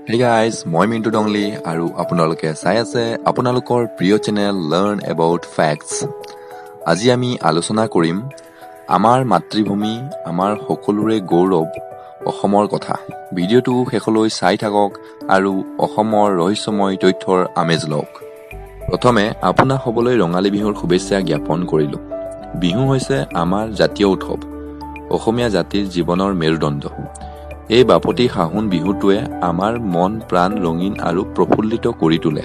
Hey guys, মই মিণ্টু ডংলি আৰু আপোনালোকে চাই আছে আপোনালোকৰ প্ৰিয় চেনেল লাৰ্ণ এবাউট ফেক্টছ। আজি আমি আলোচনা কৰিম আমাৰ মাতৃভূমি, আমাৰ সকলোৰে গৌৰৱ অসমৰ কথা। ভিডিঅ'টো শেষলৈ চাই থাকক আৰু অসমৰ ৰহস্যময় তথ্যৰ আমেজ লওক। প্ৰথমে আপোনাসবলৈ ৰঙালী বিহুৰ শুভেচ্ছা জ্ঞাপন কৰিলোঁ। বিহু হৈছে আমাৰ জাতীয় উৎসৱ, অসমীয়া জাতিৰ জীৱনৰ মেৰুদণ্ড। এই বাপতি সাহোন বিহুটোৱে আমাৰ মন প্ৰাণ ৰঙীন আৰু প্ৰফুল্লিত কৰি তোলে।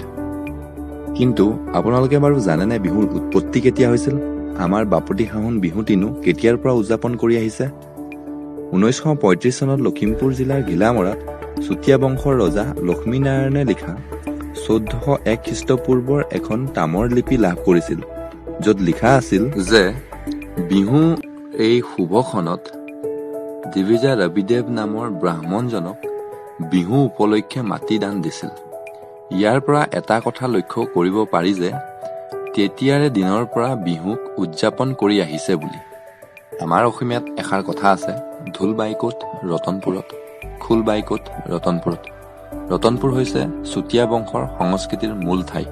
কিন্তু আপোনালোকে বাৰু জানেনে বিহুৰ উৎপত্তি কেতিয়া হৈছিল? আমাৰ বাপতি সাহোন বিহুটিনো কেতিয়াৰ পৰা উদযাপন কৰি আহিছে? 1935 চনত লখিমপুৰ জিলাৰ ঘিলামৰাত চুতীয়া বংশৰ ৰজা লক্ষ্মীনাৰায়ণে লিখা 1401 খ্ৰীষ্টপূৰ্বৰ এখন তামৰ লিপি লাভ কৰিছিল, য'ত লিখা আছিল যে বিহু এই শুভক্ষণত দ্বিবিজা ৰবিদেৱ নামৰ ব্ৰাহ্মণজনক বিহু উপলক্ষে মাটি দান দিছিল। ইয়াৰ পৰা এটা কথা লক্ষ্য কৰিব পাৰি যে তেতিয়াৰে দিনৰ পৰা বিহুক উদযাপন কৰি আহিছে বুলি। আমাৰ অসমীয়াত এষাৰ কথা আছে, ঢোল বাইকোট ৰতনপুৰত, খোল বাইকোট ৰতনপুৰত। ৰতনপুৰ হৈছে চুতীয়া বংশৰ সংস্কৃতিৰ মূল ঠাই।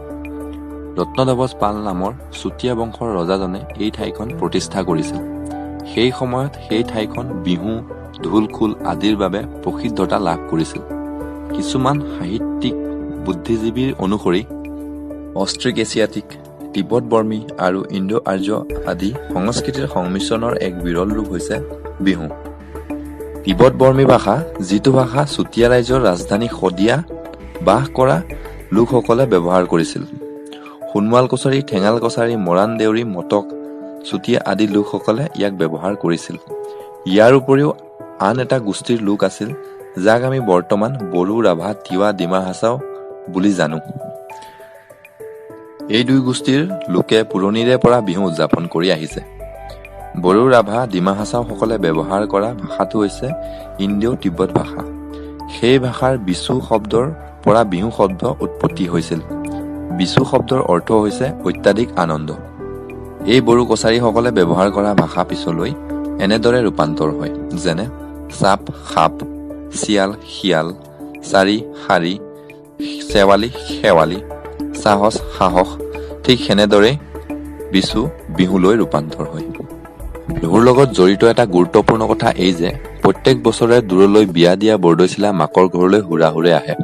ৰত্নধ্বজ পাল নামৰ চুতীয়া বংশৰ ৰজাজনে এই ঠাইখন প্ৰতিষ্ঠা কৰিছিল। সেই সময়ত সেই ঠাইখন বিহু, ঢোল, খোল আদিৰ বাবে প্ৰসিদ্ধতা লাভ কৰিছিল। কিছুমান সাহিত্যিক, বুদ্ধিজীৱীৰ অনুসৰি অষ্ট্ৰিক, এছিয়াটিক, তিব্বত বৰ্মী আৰু ইণ্ডো আৰ্য আদি সংস্কৃতিৰ সংমিশ্ৰণৰ এক বিৰল ৰূপ হৈছে বিহু। তিব্বত বৰ্মী ভাষা, যিটো ভাষা চুতীয়া ৰাজ্যৰ ৰাজধানী শদিয়া বাস কৰা লোকসকলে ব্যৱহাৰ কৰিছিল। সোণোৱাল কছাৰী, ঠেঙাল কছাৰী, মৰাণ, দেউৰী, মটক, চুতীয়া আদি লোকসকলে ইয়াক ব্যৱহাৰ কৰিছিল। ইয়াৰ উপৰিও আন এটা গোষ্ঠীৰ লোক আছিল, যাক আমি বৰ্তমান বড়ো, ৰাভা, তিৱা, ডিমা হাছাও বুলি জানো। এই দুই গোষ্ঠীৰ লোকে পুৰণিৰে পৰা বিহু উদযাপন কৰি আহিছে। বড়ো, ৰাভা, ডিমা হাছাওসকলে ব্যৱহাৰ কৰা ভাষাটো হৈছে ইণ্ডো তিব্বত ভাষা। সেই ভাষাৰ বিচু শব্দৰ পৰা বিহু শব্দ উৎপত্তি হৈছিল। বিচু শব্দৰ অৰ্থ হৈছে অত্যাধিক আনন্দ। এই বড়ো কছাৰীসকলে ব্যৱহাৰ কৰা ভাষা পিছলৈ এনেদৰে ৰূপান্তৰ হয়, যেনে চাপ সাপ, চিয়াল শিয়াল, চাৰি শাৰী, শেৱালি শেৱালি, সাহস সাহস। ঠিক সেনেদৰেই বিচু বিহুলৈ ৰূপান্তৰ হয়। বিহুৰ লগত জড়িত এটা গুৰুত্বপূৰ্ণ কথা এই যে প্ৰত্যেক বছৰে দূৰলৈ বিয়া দিয়া বৰদৈচিলা মাকৰ ঘৰলৈ হুৰাহুৰে আহে।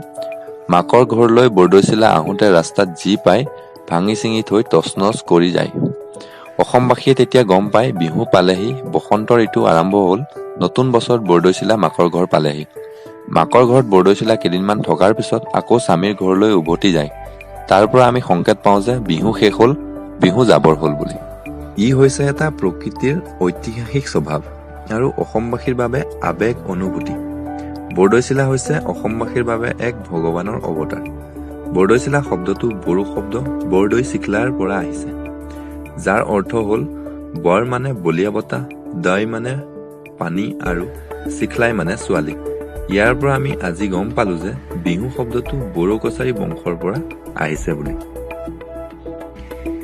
মাকৰ ঘৰলৈ বৰদৈচিলা আহোঁতে ৰাস্তাত যি পায় ভাঙি চিঙি থৈ তচনচ কৰি যায়। অসমবাসীয়ে তেতিয়া গম পায় বিহু পালেহি, বসন্ত ঋতু আৰম্ভ হ'ল, নতুন বছৰত বৰদৈচিলা মাকৰ ঘৰ পালেহি। মাকৰ ঘৰত বৰদৈচিলা কেইদিনমান থকাৰ পিছত আকৌ স্বামীৰ ঘৰলৈ উভতি যায়। তাৰ পৰা আমি সংকেত পাওঁ যে বিহু শেষ হ'ল, বিহু যাবৰ হ'ল বুলি। ই হৈছে এটা প্ৰকৃতিৰ ঐতিহাসিক স্বভাৱ আৰু অসমবাসীৰ বাবে আৱেগ অনুভূতি। বৰদৈচিলা হৈছে অসমবাসীৰ বাবে এক ভগৱানৰ অৱতাৰ। বৰদৈচিলা শব্দটো বড়ো শব্দ বৰদৈ চিখলাৰ পৰা আহিছে, যাৰ অৰ্থ হ'ল বৰ মানে বলীয়া বতাহ, দৈ মানে পানী আৰু চিখলাই মানে ছোৱালী। ইয়াৰ পৰা আমি আজি গম পালো যে বিহু শব্দটো বড়ো কছাৰী বংশৰ পৰা আহিছে বুলি।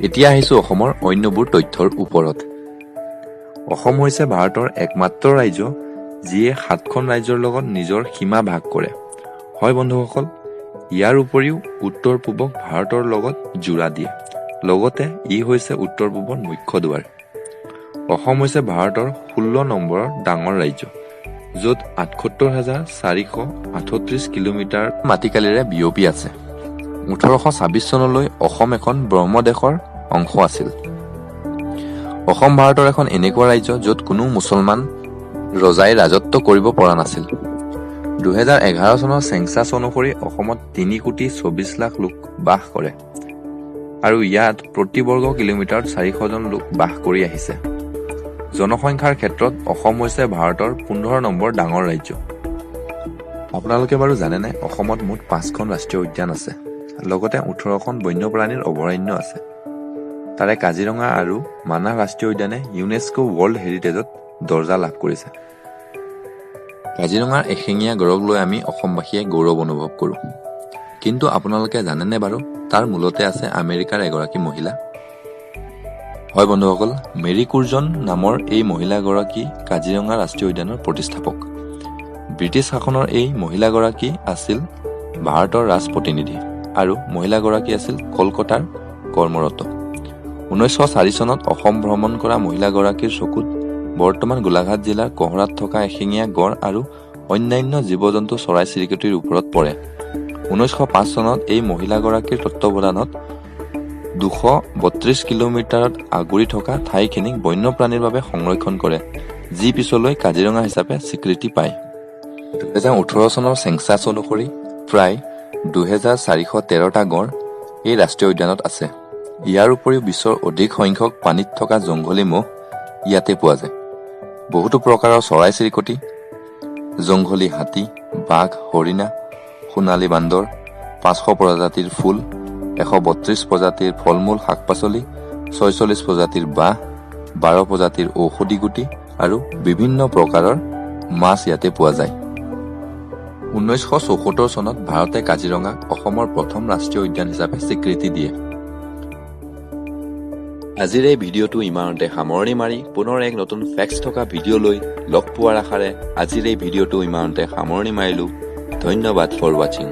এতিয়া আহিছো অসমৰ অন্যবোৰ তথ্যৰ ওপৰত। অসম হৈছে ভাৰতৰ একমাত্ৰ ৰাজ্য, যিয়ে সাতখন ৰাজ্যৰ লগত নিজৰ সীমা ভাগ কৰে। হয় বন্ধুসকল, ইয়াৰ উপৰিও উত্তৰ পূবক ভাৰতৰ লগত জোৰা দিয়ে। লগতে ই হৈছে উত্তৰ পূবৰ মুখ্য দুৱাৰ। অসম হৈছে ভাৰতৰ 16 নম্বৰৰ ডাঙৰ ৰাজ্য, য'ত 78,438 কিলোমিটাৰ মাটিকালিৰে বিয়পি আছে। 1826 চনলৈ অসম এখন ব্ৰহ্মদেশৰ অংশ আছিল। অসম ভাৰতৰ এখন এনেকুৱা ৰাজ্য, য'ত কোনো মুছলমান ৰজাই ৰাজত্ব কৰিব পৰা নাছিল। 2011 চনৰ চেঞ্চাছ অনুসৰি অসমত 3 কোটি 24 লাখ লোক বাস কৰে আৰু ইয়াত প্ৰতি বৰ্গ কিলোমিটাৰত 400জন লোক বাস কৰি আহিছে। জনসংখ্যাৰ ক্ষেত্ৰত অসম হৈছে ভাৰতৰ 15 নম্বৰ ডাঙৰ ৰাজ্য। আপোনালোকে বাৰু জানেনে অসমত মুঠ পাঁচখন ৰাষ্ট্ৰীয় উদ্যান আছে, লগতে 18খন বন্যপ্ৰাণীৰ অভয়াৰণ্য আছে? তাৰে কাজিৰঙা আৰু মানাহ ৰাষ্ট্ৰীয় উদ্যানে ইউনেস্কো ৱৰ্ল্ড হেৰিটেজত দৰ্জা লাভ কৰিছে। কাজিৰঙাৰ এশিঙীয়া গঁড়ক লৈ আমি অসমবাসীয়ে গৌৰৱ অনুভৱ কৰোঁ। কিন্তু আপোনালোকে জানেনে বাৰু তাৰ মূলতে আছে আমেৰিকাৰ এগৰাকী মহিলা? হয় বন্ধুসকল, মেৰী কুৰ্জন নামৰ এই মহিলাগৰাকী কাজিৰঙা ৰাষ্ট্ৰীয় উদ্যানৰ প্ৰতিষ্ঠাপক। ব্ৰিটিছ শাসনৰ এই মহিলাগৰাকী আছিল ভাৰতৰ ৰাজপ্ৰতিনিধি আৰু মহিলাগৰাকী আছিল কলকাতাৰ কৰ্মৰত। 1904 চনত অসম ভ্ৰমণ কৰা মহিলাগৰাকীৰ চকুত বৰ্তমান গোলাঘাট জিলাৰ কঁহৰাত থকা এশিঙীয়া গঁড় আৰু অন্যান্য জীৱ-জন্তু, চৰাই-চিৰিকটিৰ ওপৰত পৰে। 1905 চনত এই মহিলাগৰাকীৰ তত্ত্বাৱধানত 232 কিলোমিটাৰত আগুৰি থকা ঠাইখিনিক বন্যপ্ৰাণীৰ বাবে সংৰক্ষণ কৰে, যি পিছলৈ কাজিৰঙা হিচাপে স্বীকৃতি পায়। 2018 চনৰ চেঞ্চাছ অনুসৰি প্ৰায় 2413টা গঁড় এই ৰাষ্ট্ৰীয় উদ্যানত আছে। ইয়াৰ উপৰিও বিশ্বৰ অধিক সংখ্যক পানীত থকা জংঘলী মহ ইয়াতে পোৱা যায়। বহুতো প্ৰকাৰৰ চৰাই চিৰিকটি, জংঘলী হাতী, বাঘ, হৰিণা, সোণালী বান্দৰ, 500 প্ৰজাতিৰ ফুল, 132 প্ৰজাতিৰ ফল মূল, শাক পাচলি, 46 প্ৰজাতিৰ বাঁহ, 12 প্ৰজাতিৰ ঔষধি গুটি আৰু বিভিন্ন প্ৰকাৰৰ মাছ ইয়াতে পোৱা যায়। 1974 চনত ভাৰতে কাজিৰঙাক অসমৰ প্ৰথম ৰাষ্ট্ৰীয় উদ্যান হিচাপে স্বীকৃতি দিয়ে। আজিৰ এই ভিডিঅ'টো ইমানতে সামৰণি মাৰি পুনৰ এক নতুন ফেক্টছ থকা ভিডিঅ' লৈ লগ পোৱাৰ আশাৰে আজিৰ এই ভিডিঅ'টো ইমানতে সামৰণি মাৰিলোঁ। ধন্যবাদ ফৰ ৱাচিং।